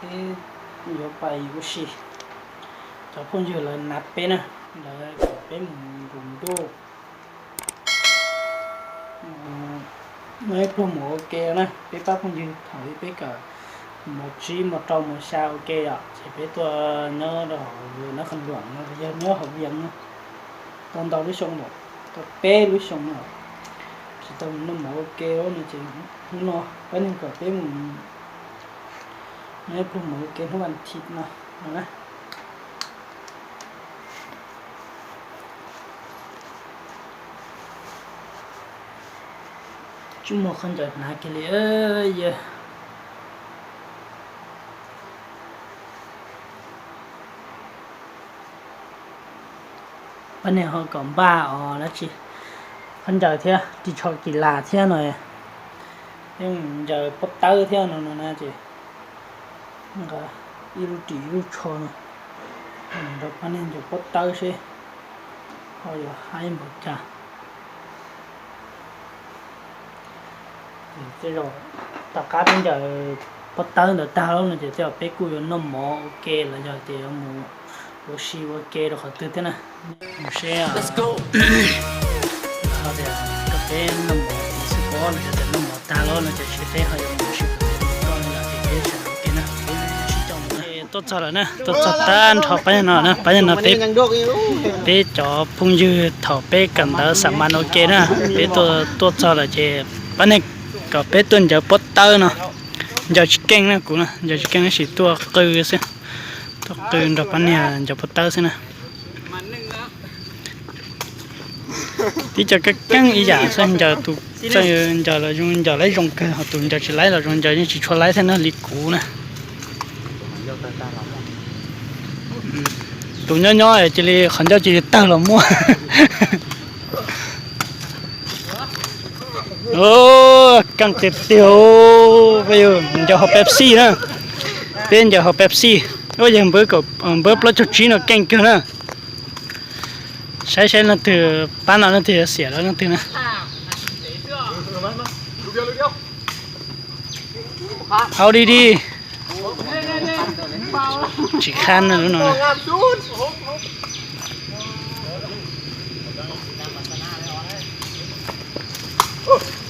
Peb yuav pais ua si, cov phooj ywg lawv nab peb na, lawv kom peb mus nrug nruj, muaj ib pluag mus ua ke na. Peb pab phooj ywg thaum ub peb kawm mos tsib mos rau mos xya ua ke yom, ces peb tuaj nyob rau hauv nab qhov luam no, yog nyob hauv Vias no, tau ntau lub xyoo lawm, tau peb lub xyoo no tsis tau mus noj mov ua ke no ces hnub no pab neeg kom peb mus nyob ib pluag mus ua ke hnub vas thiv no no na. Tsis muaj khaub ncaws hnav kiag li yawg. Pab neeg ho kom npaj os dab tsi, khaub ncaws thiab ris tsho kis las thiab no, yeej ncaws pob tawb thiab no no na ces nqa ib lub ris ib lub tsho no nrog pab neeg ncaws pob tawb seb ho yuav haib npaum cas. Tej zaum tom qab peb ncaws pob tawb ntawd tag lawm no ces tej zaum peb kuj yuav noj mov ua ke los yog tias yuav mus ua si ua ke rau qhov twg thiab na. Mus seb ho tias kom peb noj mov xwb pob no ces noj mov tag lawm no ces seb peb ho yuav mus ua si ua ke rau qhov twg no ces peb sawv daws ua ke na, peb sib coj mus na. Tuaj txog lawm na, tuaj txog tag nrho pab yawg no na, pab yawg no peb, peb cov phooj ywg thaum peb kawm ntawv xa mas ua ke na, peb tuaj, tuaj txog lawm ces pab neeg kom peb tuaj ncaws pob tawb no, ncaws tsis keej na kuv na, ncaws tsis keej tab sis tuaj qw xwb, tuaj qw nrog pab neeg ncaws pob tawb xwb na. Tib co keej keej ib yam xwb, ncaws tus, ncaws los zoo, ncaws laib zoo kawg, ho tus ncaws tsis laib los zoo, ncaws yeej tsis tshua laib thiab na li kuv na. Tus nyob nyob cia li qhov ncauj cia li tawg los muaj. Keej tiag tiag, peb ncaws hauv Pepsi na, peb ncaws hauv Pepsi. Ua yawg npawb, npawb plaub caug tsib no keej kawg na. Saib saib leej twg pab no leej twg yuav xiam rau leej twg na. Au di di. Tsis khab na lub no.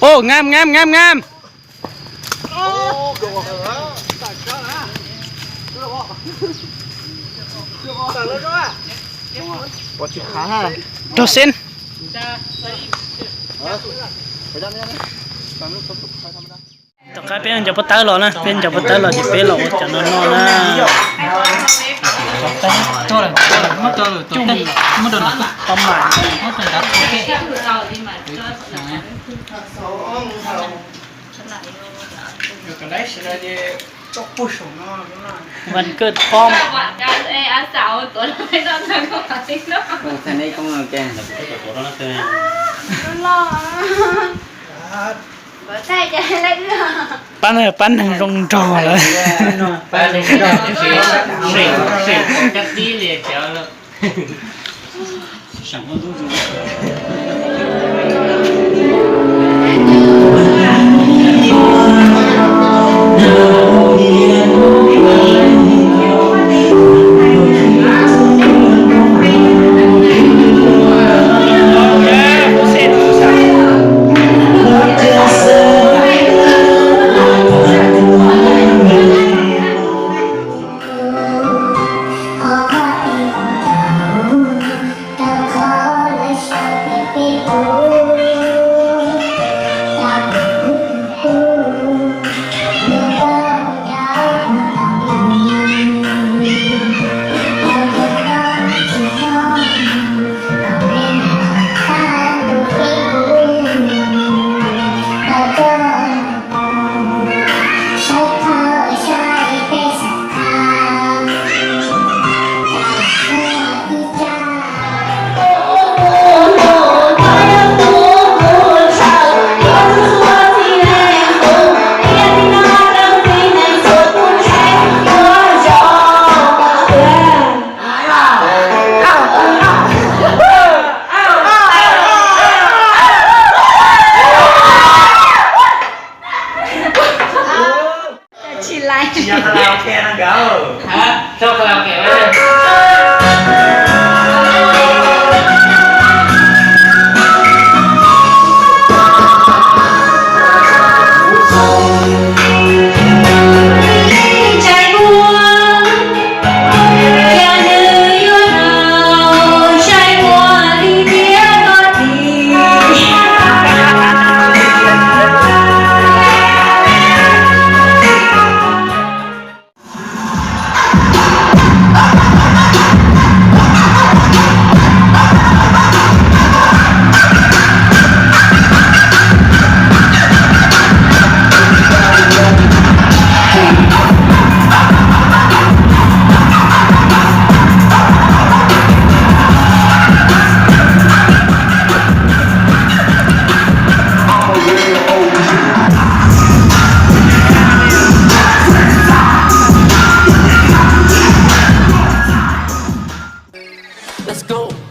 Ô, ngam ngam ngam ngam. Rau xeeb. Tom qab peb ncaws pob tawb los na, peb ncaws pob tawb los ces peb los ua cov no no na. Vas kawj pom. Pab neeg, pab neeg zoo nraug lawm. Hab, sau karaoke mas. Let's go.